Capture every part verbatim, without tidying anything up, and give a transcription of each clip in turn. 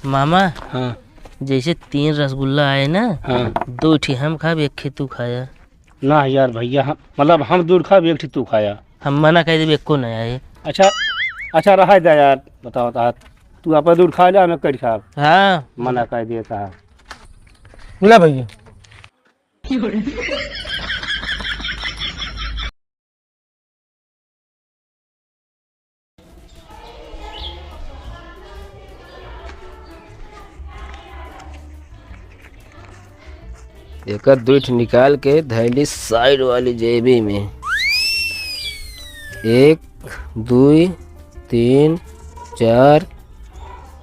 मामा, हाँ। जैसे तीन रसगुल्ला आए ना, हाँ। दो ठी हम खाब, एक ठी तू खाया। ना यार भैया, हम, मतलब हम दो खाब, एक ठी तू खाया। हम मना कर देब, एको ना आए। अच्छा, अच्छा, रहा दे यार, बताओ तो, तू अपन दो खा ले, हम एक खाब। हाँ। मना कर दिया था। ले भैया। एकर दुइ ठे निकाल के धइली side वाली जेबी में। एक, दुइ, तीन, चार,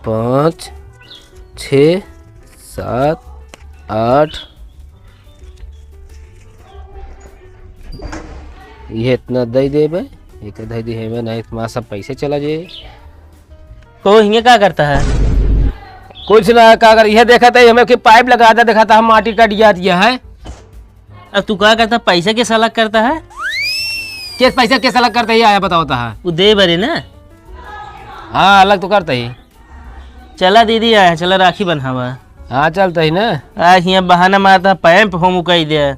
पाँच, छः, सात, आठ, ये इतना दे देबे, एक धइ दे हेमे, नहीं तो हमारा सब पैसे चला जाए। को हिंगे का करता है? कुछ ना, का कर, यह देखा था, हमें कि pipe लगा था, देखा था, हम माटी कट गया, दिया है। अब तू का करता, पैसा के अलग करता है? किस पैसा के अलग करता है, ये आया बताओ तो, हाँ। वो दे बरे ना? हाँ, अलग तो करता ही। चला दीदी आया, चला राखी बन्हावा। हाँ, चलता ही ना। आज हियाँ बहाना मारता, pipe हो मुकाई दे।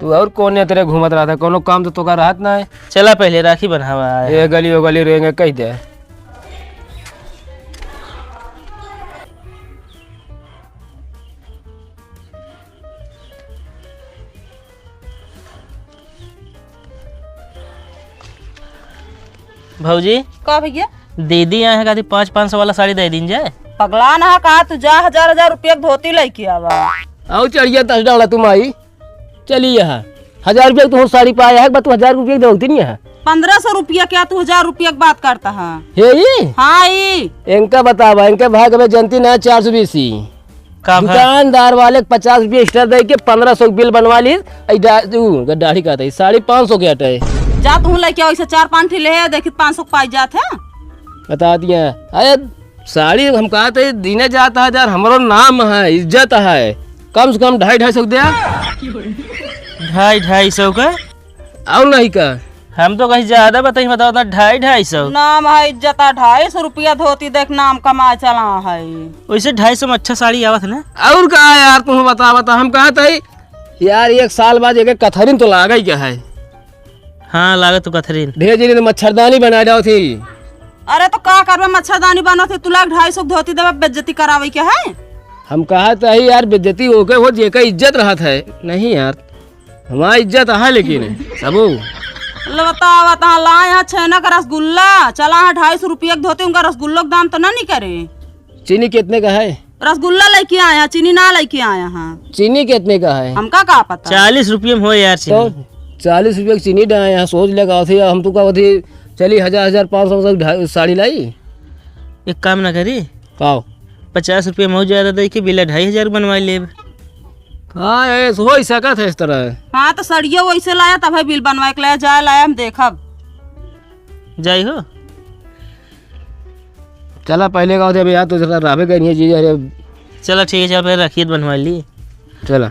तू और कौन ने तेरे घूमत रहता है? कोनो काम तो तोका रहत ना है। चला पहले राखी बन्हावा आया। ये गली, वो गली रोएंगे, कह दे। भौजी। का भैया? दीदी आए हैं, कहती पाँच, पाँच सौ वाला साड़ी दे दीन जाए। पगला ना का, तू जा हजार हजार रुपया के धोती लेके आवा। आओ चढ़िया दस डाला तुम आई। चली यहाँ। हजार रुपया के तू साड़ी पाया है, बस तू हजार रुपया के धोती नहीं है। पन्द्रह सौ रुपया क्या, तू हजार रुपया की बात करता है? हे ई? हाँ ई। इनका बतावा, इनके भाग में जनती ना चार सौ बीस ही। का भा? दुकानदार वाले के पचास रुपया extra दे के पन्द्रह सौ के बिल बनवा ली। ऐ डा-, ऊ, दाढ़ी कहते हैं, साढ़े पाँच सौ के अटे। जा तू लेके आओ, इसे चार पाँच ठे ले, देखी पाँच सौ के पाई जात है। बता दिया। अरे साड़ी हम कहते हैं, दीने जाता है यार, हमरो नाम है, इज्जत है, कम से कम ढाई, ढाई सौ के दे। ढाई, ढाई सौ का? और नहीं का? हम तो कहीं ज्यादा बताई, बताओ तो ढाई, ढाई सौ। नाम है इज्जत, आ ढाई सौ रुपया धोती देख नाम कमाए चला है। वैसे ढाई सौ में अच्छा साड़ी आवत है ना? और का यार, तुम बता, बता, हम कहत है यार, एक साल बाद एक कथरिन तो लागे ही का है। हाँ, लागत तो कथरिन। ढेर जनी तो मच्छरदानी बना डालत ही। अरे तो का करबे, मच्छरदानी बनत है, तू लाग ढाई सौ के धोती देबे, बेइज्जती करावे के है? हम कहत है यार, बेइज्जती ओके हो जेका इज्जत रहत है। नहीं यार, हमार इज्जत है लेकिन सबू। ले बतावा, तहाँ लाए हैं छेना का रसगुल्ला, चला है ढाई सौ रुपया के धोती, उनका रसगुल्लो के दाम तो ना निकरे। चीनी कितने का है? रसगुल्ला लेके आए हैं, चीनी ना लेके आए हैं। चीनी कितने का है? हमका का पता? चालीस रुपये में हो यार तो चीनी। चालीस रुपये की चीनी डाए हैं, सोच लेगा अथी, हम तो का अथी चली हजार, हजार पाँच सौ तक ढाई, साड़ी लाई। एक काम ना करी? का? पचास रुपये में ज्यादा दे के बिल ढाई हजार बनवा लेब। हाँ, ऐसे हो ही सकत है इस तरह। हाँ, तो सड़िया वैसे लाया तब है बिल बनवा के लाया, जाए लाया हम देखब। जाई हो। चला पहले का होते, अबे यार तो जरा राबे गई नहीं है जी, अरे। चला ठीक है, चल पहले रखिए बनवा ली। चला।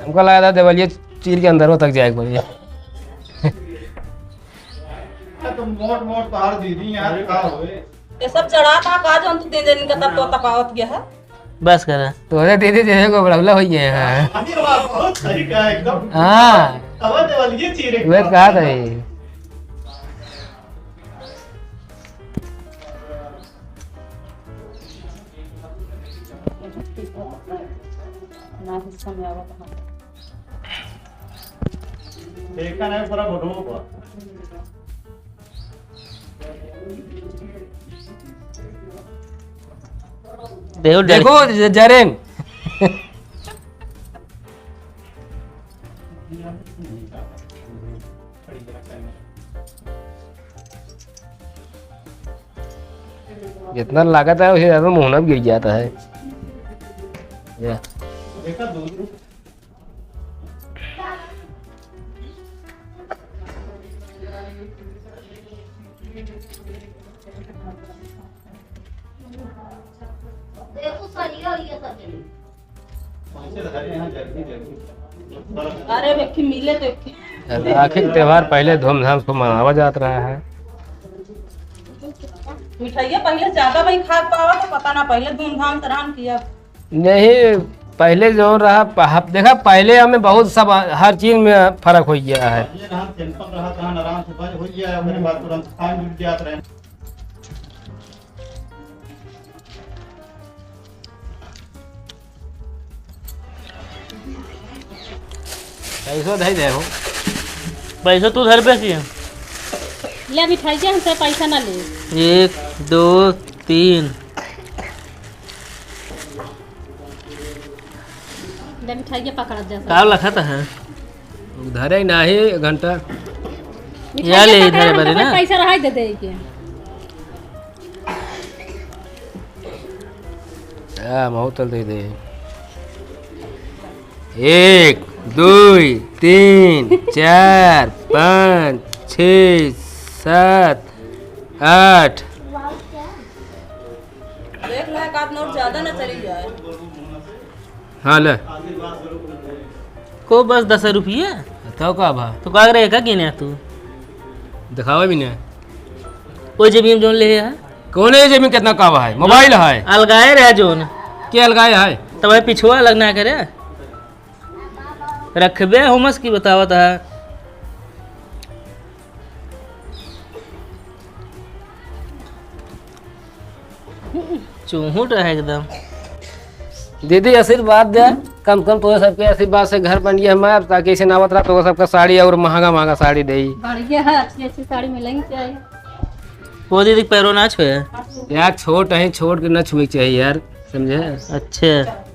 हमको लगा था देवलिया चीर के अंदर तक जाए के पड़ी। तो मोट मोट तार दीदी यार, का होए? ये सब चढ़ा था का, जौन तू दिन दिन का तब तो तपावत गया है। बस करा। तोरे दीदी जे है को बड़ौला हो गया है। अरे वाह, बहुत सही कहा एकदम। हाँ। अब देवलिया चीर एक वे बार। कहा था ये? देखा नहीं पूरा फोटो को। देखो, देखो, ज-, जरेन। जितना लागत है, उसे ज्यादा मुँह में गिर जाता है। या। अरे, एक ठे मिले तो एक ठे। राखी के त्योहार पहले धूमधाम से मनावा जात रहा है। मिठाइया पहले ज्यादा भाई खा पावा तो पता ना, पहले धूमधाम से रहन किया। नहीं, पहले जो रहा, प-, हब-, देखा, पहले हमें बहुत सब, हर चीज में फर्क हो गया है। पहले रहन simple रहा, तहन आराम से बंद हो गया, ओकरे बाद तुरंत खाए मिल जात रहे। पैसो धइ दे हो। पैसो तू धर पे किया। ले मिठाई के हमसे पैसा ना ले। एक, दो, तीन। ले मिठाई के पकड़त जा। का लखत है? धरे नाही एक घंटा। मिठाई या के ले, पकड़ा धरे हम बारे तो ना। पैसा रहाई दे दे के। आ, बहुत तल दे दे। एक, दुई, तीन, चार, पाँच, छः, सात, आठ। देख ला, एक आध नोट ज्यादा ना चली जाए। हाँ, ले। को बस दस रुपये? तो का भा? तो का करे, का गिने तू? दिखावे भी नहीं। वो जेब में जोन ले है? कौन है जेब में कितना कावा है? मोबाइल है? अलगाए रहे जोन। के अलगाए है? तो भाई पिछुआ अलग ना करे। रखबे हुमस की बतावत है। चूहुट है एकदम। दीदी आशीर्वाद दे, कम से कम तोरे सबके आशीर्वाद से घर बन गया हमार, ताकि ऐसे ना आवत रहा तो सबका साड़ी और महंगा महंगा साड़ी देई। बढ़िया है, अच्छी अच्छी साड़ी मिलेंगी चाहिए। वो दीदी पैरों ना छुए। यार छोट है, छोट के ना छुए के चाहिए यार, समझे? अच्छे।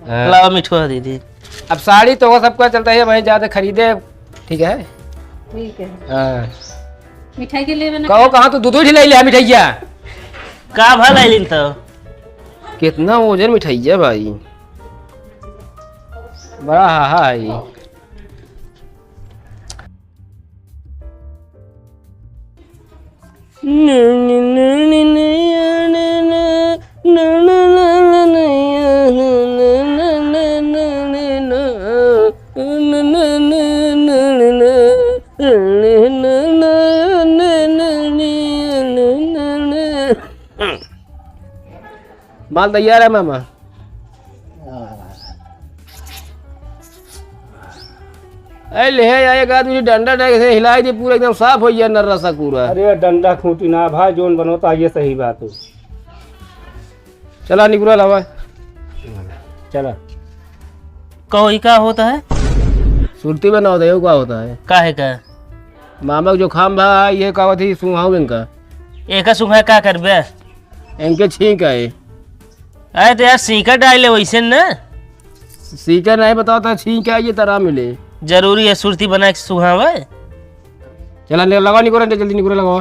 हाँ। लावा मिठुआ दीदी। अब साड़ी तो वो सबका चलता है भाई, ज्यादा खरीदे, ठीक है? ठीक है। हाँ। मिठाई के लिए मैंने कहो, कहाँ तू दू दू ठे ले ले मिठाइया? का भा लाइलिन तो? कितना ओजन मिठाइया भाई, बड़ा हाहा है। माल तैयार है मामा। ए, ले, या एक आदमी डंडा डाल के हिलाई दे, पूरा एकदम साफ हो गया नर्रा सा पूरा। अरे, डंडा खूंटी ना भाई, जोन बनोता है, ये सही बात है। चला, निकुरा लावा। चला। कहो, ई का होता है? सुरती बनाओ, देखो का होता है। काहे का? मामा के जुकाम बा, ये का होती, सुंघाओ इनका। एका सुंघा का करबे? इनके छींक आए। अरे तो यार, सीकर डाल ले वैसे न। सीकर नहीं बताओ तो छींक आए, ये तरह मिले। जरूरी है सुरती बना के सुंघावे। चला, ले, लगाओ निकुरा, जल्दी निकुरा लगाओ।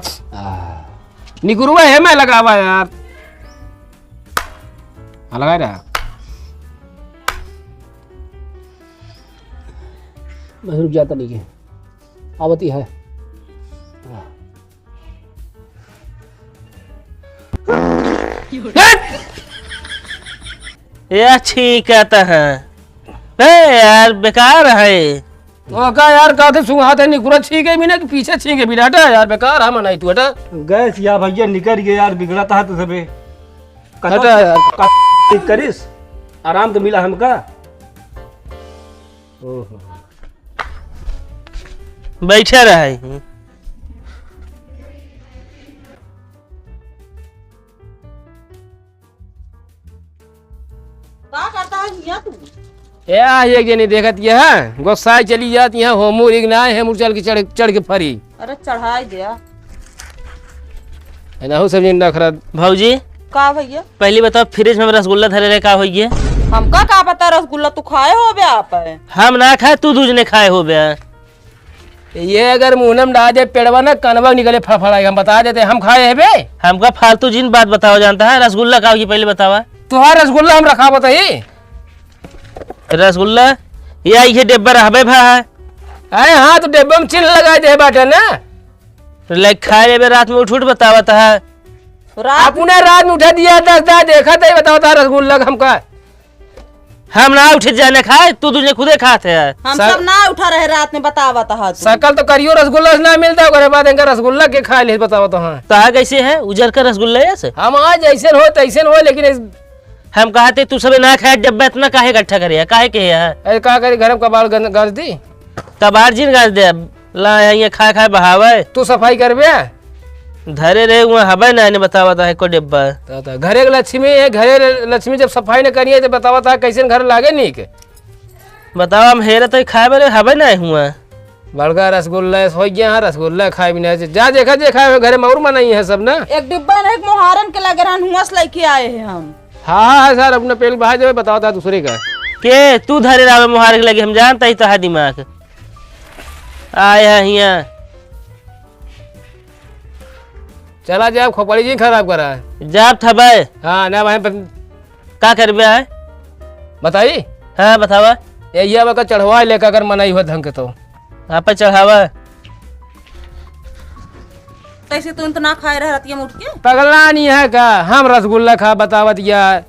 निकुरुआ है, मैं लगावा यार। हाँ, लगा रहा। बस रुक जाता नहीं है। आवती है। यार, छींकत है। बे यार, बेकार है। तो का यार, कहते सुंघाते निकुरा छींके भी ना कि पीछे छींके भी ना, हटा यार, बेकार है मनाई तू, हटा। गैस या भैया निकल गया यार, बिगड़ता है तुझसे बे। हटा यार। करिस, आराम तो मिला हमका। ओहो। बैठे रहे। का करता है हियाँ तू? ए, आ, एक जनी देखत ये है, गोसाई चली जात यहाँ, होमू रिग ना है, हेमू चल के चढ़, चढ़ के फरी। अरे, चढ़ाई दे। ए, ना हो सब जन नखरा। भौजी। का भैया? पहली बताओ, फ्रिज में रसगुल्ला धरे रहे, का होइए? हमका का पता रसगुल्ला तू खाए होबे आप है? हम ना खाए, तू दूज ने खाए होबे। ये अगर मुंह में डाल दे पेड़वा ना, कनवा निकले फड़फड़ाई, हम बता देते, हम खाए है बे। हमका फालतू जिन बात बताओ जानता है, रसगुल्ला का होइए पहले बतावा। तुहार रसगुल्ला हम रखा बताई। रसगुल्ला, या ये डिब्बा रहबे भा है। अरे हाँ, तो डिब्बा में चिन्ह लगा दे बाटे ना। तो लाइक खाए लेबे रात में उठ उठ बतावत है। रात अपने रात में उठा दिया दस दा, देखा तो ही बतावत है रसगुल्ला का हमका। हम ना उठे जाने खाए, तू दुनिया खुदे खात है। हम सा- सब ना उठा रहे रात में, बतावत हा तू। सकल तो करियो रसगुल्ला से ना मिलता, ओकरे बाद इनका रसगुल्ला के खा ले, बतावत हा। तो आ कैसे है, उजर का रसगुल्ला है से? हम आज जैसे हो तैसे हो, लेकिन इस हम कहा थे, तू सबे ना खाए, डब्बा इतना काहे इकट्ठा करे है, काहे के है? अरे का करी, घर में कबाड़ गन-, गाड़ दी। कबाड़ जिन गाड़ दे, अब ला, यहाँ खाए, खाए बहावे। तू सफाई करबे? धरे रहे, वहाँ हबे ना, इन्हें बतावत है, को डिब्बा। ता, ता, घरे के लक्ष्मी है, घरे लक्ष्मी जब सफाई न करिए, तो बतावत है, कैसे घर लागे नीक? बतावा, हम हेरे तो खाए बरे हबे ना हुआ। बड़का रसगुल्ला हो गया, हाँ, रसगुल्ला खाए बिना से। जा देखा, जे खाए घरे में और मनई है सब ना। एक डिब्बा ना, एक मोहारन के लगे रहन, हुआ से लेके आए हैं हम। हाँ, हाँ, हाँ, सर, अपना पेल बहा देवे, बतावत है दूसरे का। के तू धरे रहे मोहार के लगे, हम जानता ही तहा दिमाग। आए हैं हियाँ। चला जाब, खोपड़ी जी खराब करा है। जाब थबे। हाँ, ना भाई, पर का करबे आए? बताई? हाँ, बतावा। ये, ये अब का चढ़वा लेकर अगर मनई हो ढंग के तो। आप पे चढ़ावा। तैसे तू तो ना खाए रह रतिया में उठ के। पगला नहीं है का? हम रसगुल्ला खा बतावत यार।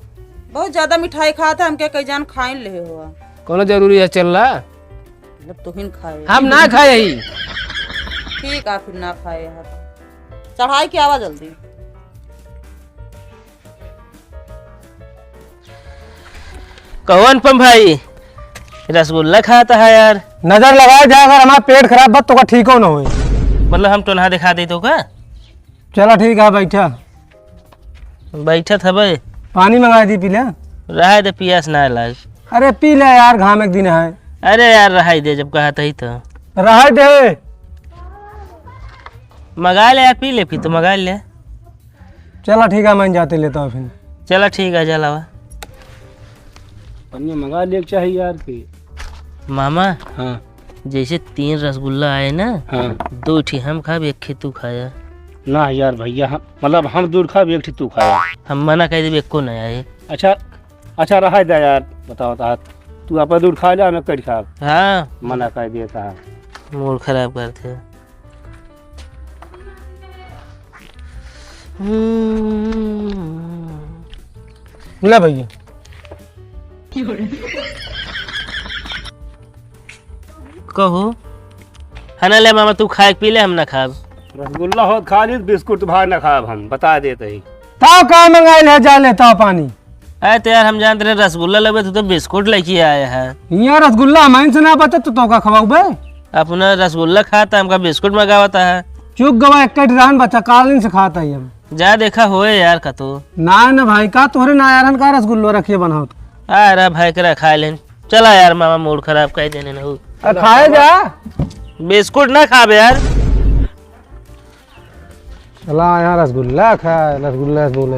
बहुत ज्यादा मिठाई खात है, हमके कई जान खाइन ले हो। कोनो जरूरी है चल रहा? मतलब तू ही न खाए। हम ना खाए ही। ठीक आ, फिर ना खाए है तो। चढ़ाई के आवा जल्दी। कहो अनुपम भाई, रसगुल्ला खाता है यार। नजर लगाए जा, अगर हमारा पेट खराब बा तो का ठीक हो ना होए। मतलब हम टोनहा दिखा दे तो का? चला ठीक है, बैठा। बैठत हबे। पानी मंगा दी, पी ले। रहे दे, पियास ना लाग। अरे पी ले यार, घाम एक दिन है। अरे यार, रहाई दे, जब कहा तही तो। रहाई दे। मंगा ले यार, पी ले, फिर तो मंगा ले। चला ठीक है, मैं जाते लेता हूँ फिर। चला ठीक है, जलावा। पनिया मंगा ले, चाहे यार, पी। मामा। हाँ। जैसे तीन रसगुल्ला आए ना, हाँ। दो ठी हम खाब, एक ठी तू खाया। ना यार भैया, हम, मतलब हम दूर खाब, एक ठी तू खाया। हम मना कर देबे, एको ना आए। अच्छा, अच्छा, रहा दे यार, बताओ तो, तू अपन दूर खा ले, हम एक खाब। हाँ। मना कर दिया था। मूड खराब करते। हम्म। ले भैया। कहो। है ना, ले मामा, तू खाए पी ले, हम ना खाब। रसगुल्ला हो खा ली, बिस्कुट भाई ना खाब हम, बता देते ही। ताव का मंगाइल है, जा ले ताव पानी। अरे तो यार, हम जानते रहे रसगुल्ला लेबे, तू तो बिस्कुट लेके आए है। यहाँ रसगुल्ला हमारे से ना बचत तो, तो का खवाऊ बे? अपना रसगुल्ला खाता, हमका बिस्कुट मंगावता है। चुक गवा, एक कट रहन बच्चा, कालिन से खाता ही हम। जा देखा होए यार का तो। ना, ना भाई, का तोहरे ना यारन का रसगुल्लो रखिए बनाओ तो। अरे भाई, करा खा लेन। चला यार, मामा मूड खराब कर देने न हो। आ, खाए जा। बिस्कुट ना खाबे यार। चला यहाँ रसगुल्ला खा, रसगुल्ला से बोले।